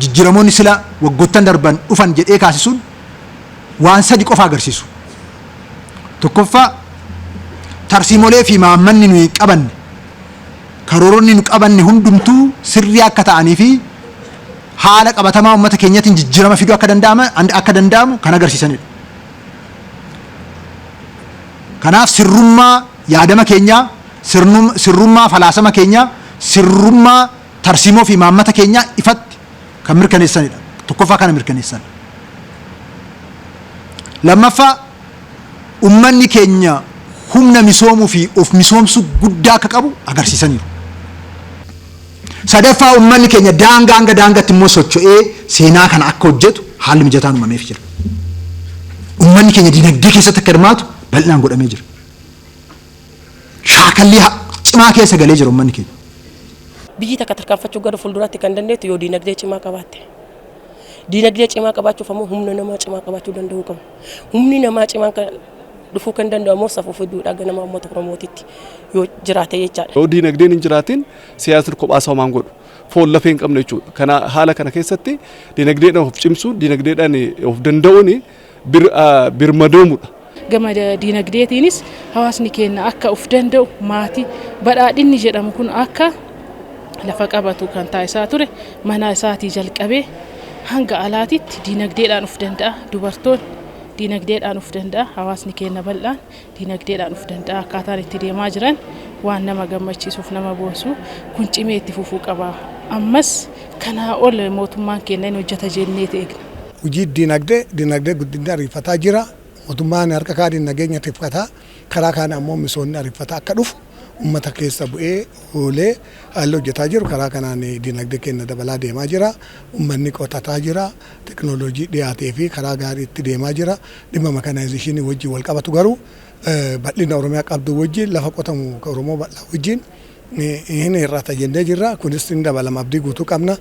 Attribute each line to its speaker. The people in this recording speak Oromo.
Speaker 1: Jijjiiramoonni sila waggoottan darban dhufan jedhee kaasisuun waan sadi qofa agarsiisu. Tokkoffaa, tarsiimolee fi imaammanni nuyi qabanne, karooronni nu qabanne hundumtuu sirrii akka ta'anii fi haala qabatamaa uummata keenyatiin jijjiirama fiduu akka danda'amu kan agarsiisanidha. Kanaaf sirrummaa yaadama keenyaa, sirrummaa falaasama keenyaa, sirrummaa tarsiimoo fi imaammata keenyaa ifatti kan mirkaneessanidha. Tokkoffaa kana mirkaneessan. Lammaffaa, uummanni keenya humna misoomuu fi of misoomsuu guddaa akka qabu agarsiisaniiru. Sadaffaa, uummanni keenya daangaa hanga daangaatti immoo socho'ee seenaa kana akka hojjetu haalli mijataan uumameef jira. Uummanni keenya dinagdee keessatti akka hirmaatu bal'inaan godhamee jira. Shaakallii cimaa keessa galee jira uummanni keenya.
Speaker 2: Biyyi takka tarkaanfachuu gara fuulduraatti kan dandeettu yoo diinagdee cimaa qabaatte. Diinagdee cimaa qabaachuuf ammoo humna namaa cimaa qabaachuu danda'uu qabna. Humni namaa cimaan kan dhufuu kan danda'u ammoo safuu fi duudhaa ganama uummata Oromootitti yoo jiraate jechaadha.
Speaker 3: Yoo diinagdeen hin jiraatin, siyaasni kophaa isaa homaan godhu. Foon lafee hin qabne jechuudha. Kana haala kana keessatti diinagdeedhaan of cimsuun, diinagdeedhaan of danda'uun birmadoomudha.
Speaker 4: Gama diinagdeetiinis hawaasni keenya akka of danda'u, maatii badhaadhinni jedhamu kun akka lafa qabatu kan taasisaa ture, mana isaatii jalqabee hanga alaatitti diinagdeedhaan of danda'a. Dubartoonni diinagdeedhaan of danda'a, hawaasni keenya bal'aan diinagdeedhaan of danda'a. Akkaataan itti deemaa jiran waan nama gammachiisuuf nama boonsu. Kun cimee itti fufuu qaba. Ammas kanaa ol mootummaan keenya hin hojjeta jennee eegna.
Speaker 5: Hojii diinagdee guddinni ariifataa jira. Mootummaan harka kaaniin nageenya tifkataa, karaa kaan ammoo misoomni ariifataa akka dhufu uummata keessa bu'ee oolee haalli hojjetaa jiru, karaa kanaan diinagdee keenya dabalaa deemaa jira. Uummanni qotataa jira. Teknooloojii dhiyaatee fi karaa gaariitti deemaa jira. Dhimma mechanization wajjin wal qabatu garuu bal'ina Oromiyaa qabdu wajjin, lafa qotamu Oromoo bal'aa wajjin hin hir'ata jennee jirra. Kunis hin dabalama abdii guutuu qabna.